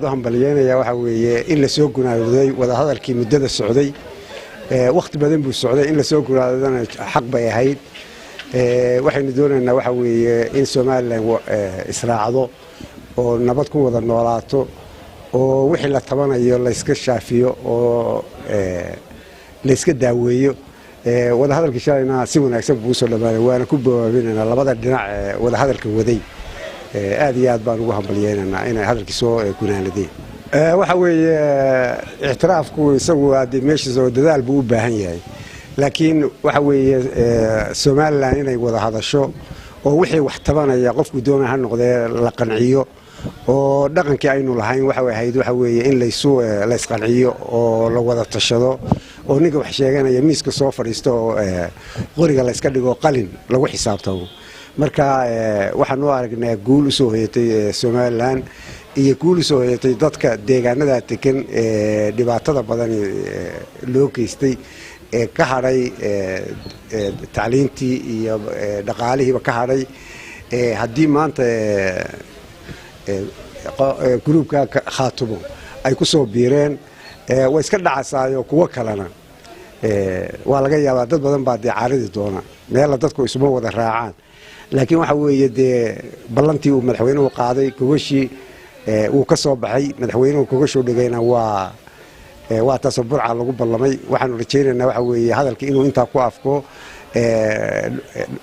Hambalyeynaya waxaa weeye in lasoo gunaanaday wadahadalkii muddada socday. Wakhti badan buu socday, in lasoo gunaanadana xaq bay ahayd. Waxaynu doonaynaa waxa weeye in Somaliland israacdo oo nabad ku wada noolaato, oo wixii la tabanayo layska shaafiyo oo layska daaweeyo. Wadahadalkii shalayna si wanaagsan buu usoo dhamaaday, waana ku bawaabinaynaa labada dhinac ee wadahadalka waday. Aad iyo aad baan ugu hambalyeynaynaa inay hadalkii soo gunaanadeen. Waxa weeye ictiraafku isagu hadee meeshiis oo dadaal buu u baahan yahay, laakiin waxa weeye Somaliland inay wada hadasho oo wixii wax tabanaya, qofku doona ha noqdee, la qanciyo, oo dhaqankii aynu lahayn waxa ahayd waxa weeye in laysu laysqanciyo oo la wada tashado, oo ninka wax sheeganaya miiska soo fadhiisto, oo qoriga layska dhigo, qalin lagu xisaabtamo. Marka waxaan u aragnaa guul usoo hoyatay Somaliland iyo guul usoo hoyatay dadka deegaanada degan ee dhibaatada badan loo geystay, ee ka hadhay tacliintii iyo dhaqaalihiiba ka hadhay. Haddii maanta group-ka Khaatumo ay ku soo biireen, way iska dhacasaayo kuwo kalena waa laga yaabaa. Dad badan baa dee caaridi doona, meela dadku isuma wada raacaan, laakiin waxa weeye dee ballantii uu madaxweynuhu qaaday, gogashii wuu ka soo baxay madaxweynuhu, gogashuu dhigayna waa taasoo Burca lagu ballamay. Waxaanu rajaynaynaa waxa weeye hadalka inuu intaa ku afko,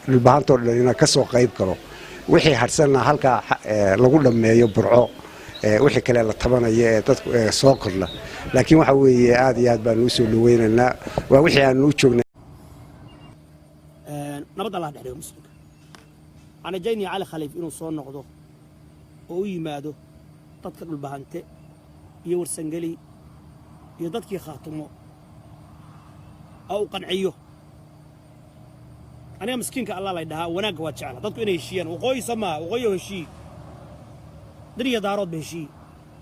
Dhulbahantoo dhanina ka soo qayb galo, wixii hadhsanna halkaa lagu dhammeeyo Burco, wixii kale la tabanayo ee dadku soo kordha. Laakiin waxa weeye aad iyo aad baanu usoo dhaweynaynaa, waa wixii aanu u joognay. Nabad Allah dhex dhigo muslimka. Waxaan rajaynaya Cali Khaliif inuu soo noqdo oo u yimaado dadka Dhulbahante iyo Warsangeli iyo dadkii Khaatumo oo uu qanciyo. Aniga miskiinka Allah lay dhahaa, wanaagga waa jecla, dadku inay heshiiyaan. Waqooyi soo maaha, Waqooyi heshiiye, Dir iyo Daaroodba heshiiye.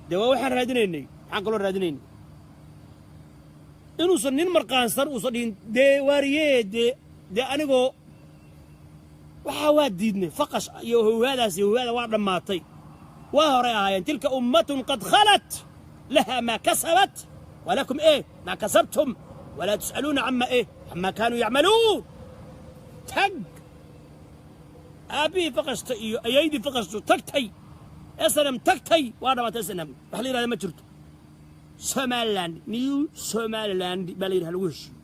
Dee waa waxaan raadinaynay. Maxaan kaloo raadinaynay? Inuusan nin marqaansan uusan dhihin dee waariyee dee anigoo waxaa waa diidnay. Faqash iyo howhaadaas iyo howhaada waa dhammaatay, waa horay ahaayeen. تلك أمة قد خلت، لها ما كسبت ولكم إيه ما كسبتم، ولا تسألون عما إيه عما كانوا يعملون. Tag aabbihii faqashta iyo ayaydii faqashtu tagtay, SNM tagtay, waa dhamaatay. SNM wax la yidhahda ma jirto. Somaliland, New Somaliland baa la yidhaha, lagu heshiiyo.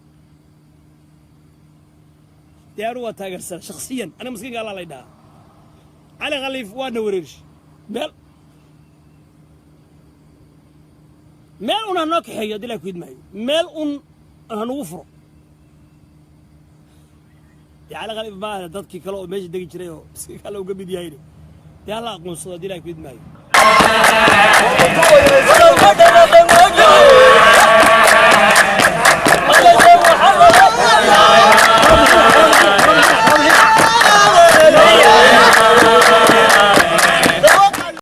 Dee anu waa taageersan shakhsiyan. Aniga miskiinka Allah lay dhahaa, Cali Khaliif waana wareerish. Meel un ha noo kaxeeyo haddii laa ku idmaayo, meel un ha nagu furo. Dee Cali Khaliif maaha, dadkii kale oo meesha degi jiray oo miskiinka alle uga mid yahayne, dee hala aqoonsado haddii laa ku idmaayo.